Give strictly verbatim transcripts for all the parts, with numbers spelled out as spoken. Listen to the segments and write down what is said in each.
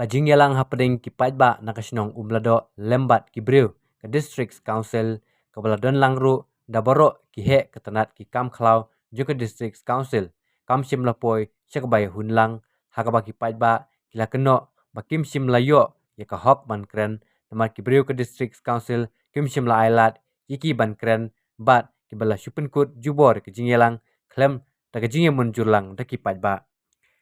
Ka jingïalang hapdeng ki paidbah na ka shnong Umladoh lem bad ki briew ka District Council, kaba la don lang ruh da baroh ki heh ka tnat ki kam khlaw jong ka District Council, kam shym la poi sha kaba ïahun lang, ha kaba ki paidbah ki la kynnoh ba kim shym la ïoh ïa ka hok ban kren, namar ki briew ka District Council kim shym la ailad ïa ki ban kren, bad kiba la shu pynkut jubor ka jingïalang khlem da ka jingïamynjur lang da ki paidbah.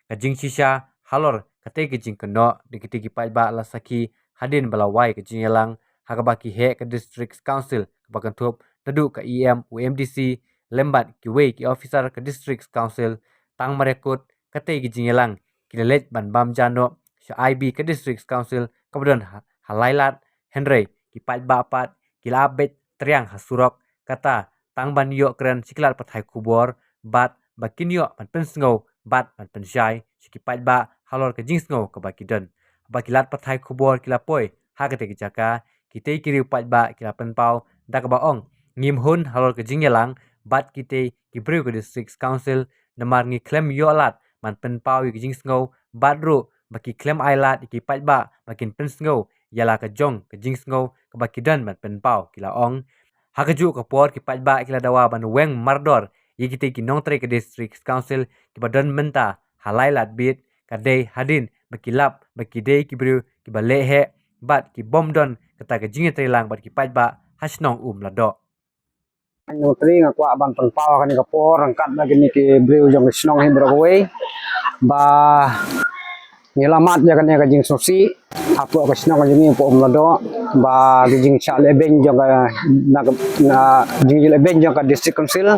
Ka jingshisha halor katei ka jingkynnoh da kitei ki paidbah la sakhi hadien ba la wai ka jingïalang, ha kaba ki heh ka District Council kaba kynthup naduh ka E M, u M D C lem bad kiwei ki officer ka District Council, tang mar ïa kut katei ka jingïalang ki la leit ban bam ja noh sha I B ka District Council kaba don ha, ha Lailad, hynrei ki paidbah pat ki la ap beit triang ha surok, kata tang ban ïoh kren sha ki lad pathai khubor, bad ba kin ïoh ban pynsngew bad ban pynshai sha ki paidbah halor ka jingsngew kaba ki don. Ba ki lad pathai khubor ki la poi ha katei ka jaka, kitei ki riew paidbah ki la pynpaw da kaba ong, ngim hun halor ka jingïalang bad kitei ki briew ka District Council, namar ngi khlem ïoh lad ban pynpaw ïa ka jingsngew, bad ruh ba ki khlem ailad ïa ki paidbah ba kin pynsngew ïa la ka jong ka jingsngew kaba ki don ban pynpaw, ki la ong. Ha kajuh ka por ki paidbah ki la dawa ban weng mardor ïa kitei ki nongtrei ka District Council kiba don mynta ha Lailad Beat, ka dei hadien ba ki lap ba ki dei ki briew kiba leh heh bad ki bym don kata ka jingïatreilang bad ki paidbah ha shnong Umladoh. Nongtrei, nga kwah ban pynpaw ha kane ka por ryngkat bad kine ki briew jong ka shnong hi baroh kawei, ba ngi la mad ïa kane ka jingsngewsih hapoh ka shnong jong ngi hapoh Umladoh, ba ka jingshah lehbeiñ jong ka, na ka, na jinglehbeiñ jong ka District Council,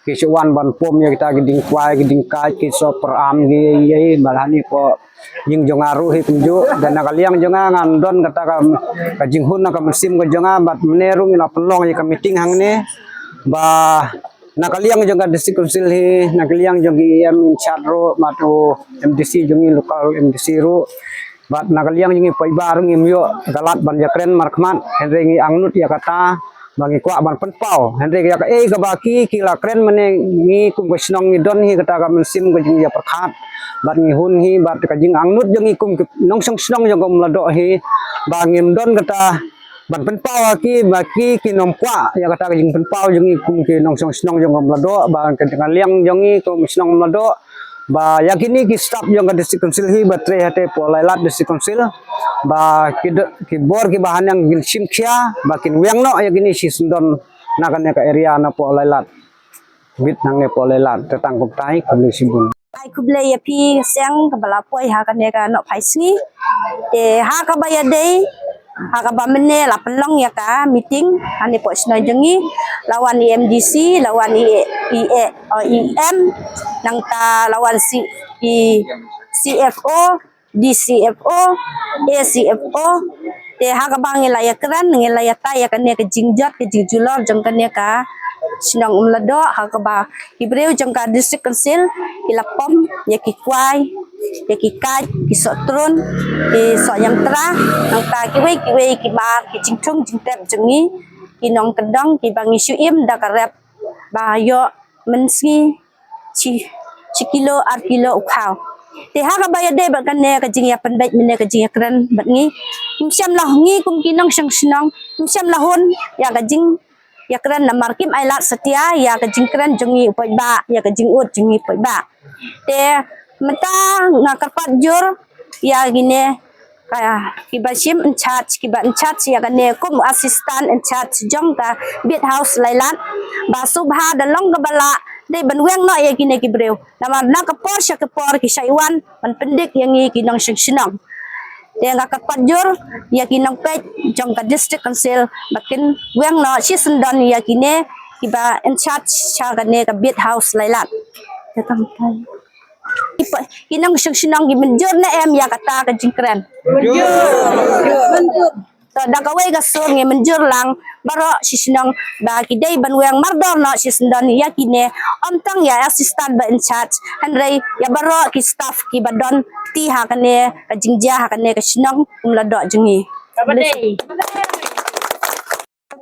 ki shu wan ban pom ïa kita ki dieng kwai, ki dieng kait, ki soh pyrham, ki ei ei, ba lane hapoh ïing jong nga ruh hi kumjuh, da na ka liang jong nga ngan don kata ka, ka jinghun na ka mynsiem ka jong nga, bad mynne ruh ngi la pynlong ïa ka meeting hangne, ba na ka liang jong ka District Council hi, na ka liang jong ki E M in charge ruh, bad u M D C jong ngi, local M D C ruh, bad na ka liang jong ngi paidbah ruh ngim ïoh ka lad ban ïakren markhmat, hynrei ngi angnud ïa kata, ba ngi kwah ban pynpaw, hynrei ïa kaei kaba ki, ki la kren mynne, ngi kum ka shnong ngi don hi kata ka mynsiem ka jingïapyrkhat, bad ngi hun hi, bad ka jingangnud jong ngi kum ki nongshong shnong jong ka Umladoh hi, ba ngim don kata ban pynpaw ha ki, ba ki, kim nym kwah ïa kata ka jingpynpaw jong ngi kum ki nongshong shnong jong ka Umladoh, ba ka jingïalang jong ngi kum shnong Umladoh, ba ïa kine ki staff jong ka District Council hi ba trei hatei hapoh Lailad District Council, ba ki do, ki bor kiba haneng kin shim khia, ba kin weng noh ïa kine shisyndon na kane ka area na hapoh Lailad Beat, nangne hapoh Lailad. Te tang kumtai, khublei shibun. Ai khublei ïa phi seng kaba la poi ha kane ka nohphai sngi. Te ha kaba ïadei, ha kaba mynne la pynlong ïa ka meeting hangne hapoh shnong jong ngi, la wan i M D C, la wan i, i, i, o, E M, nangta la wan C, i C F O, D C F O, A C F O. Te ha kaba ngi la ïakren, ngi la ïatai ïa kane ka jingjot, ka jingjulor jong kane ka shnong Umladoh, ha kaba ki briew jong ka District Council ki la pom ïa ki kwai, ïa ki kait, ki soh trun, ki soh ïangtra, nangta kiwei kiwei ki bar ki jingthung jingtep jong ngi ki nongkyndong kiba ngi shu im da ka rep ba ïoh mynsngi shi, shi kilo ar kilo u khaw. Te ha kaba ïadei bad kane ka jingïapynbeit mynne, ka jingïakren bad ngi, ngim shym la, ngi kum ki nongshong shnong ngim shym la hun ïa ka jingïakren namar kim ailad satia ïa ka jingkren jong ngi u paidbah, ïa ka jingud jong ngi u paidbah. Te mynta nga kyrpad jur ïa kine ka, kiba shim in charge, kiba in charge ïa kane kum assistant in charge jong ka Beat House Lailad, ba sngewbha da long kaba lah dei ban weng noh ïa kine ki briew, namar na ka por sha ka por ki shait wan ban pyndik ïa ngi ki nongshong shnong. Te nga kyrpad jur ïa ki nongpeit jong ka District Council ba kin weng noh shisyndon ïa kine kiba in charge sha kane ka Beat House Lailad. Te tang tai. Ki pa, ki nongshong shnong ki mynjur ne em ïa kata ka jingkren? Mynjur. To da kawei ka sur ngi mynjur lang baroh shi shnong ba ki dei ban weng mardor noh shisyndon ïa kine, ym tang ïa assistant ba in charge, hynrei ïa baroh ki staff kiba don kti ha kane ka jingjia, ha kane ka shnong Umladoh jong ngi.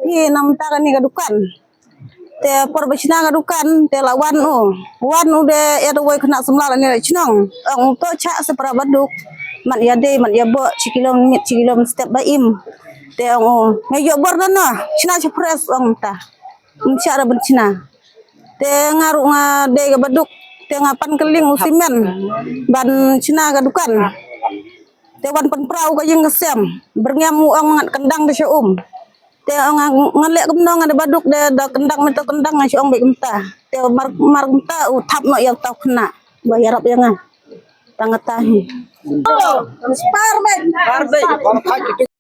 Phi, namar kane ka dukan. Te por ba shna ka dukan te la wan u. Wan u de, ïa da wei khynnah samla lane la shnong. Ong u to chah sa para baduk. Mat ïa dei, mat ïa boh, shi kilo mit, shi kilo step ba im. Te ong u, nga ïoh bor da no, shna sha pres ong ta. Ym shah ra ban shna. Te nga ruh nga dei ka baduk, te nga pan kylling u simen ban shna ka dukan. Te wan pynpra u ka ïing ka sem, byrngem u ong ngat kyndang da sha um. Te ong nga, nga leh kumno nga da baduk de, da kyndang mynta kyndang nga shu ong beit kumta. Te mar, mar kumta u thap noh ïa uta u khynnah ba ïarap ïa nga. Tang kata hi. Spar beit. Spar beit.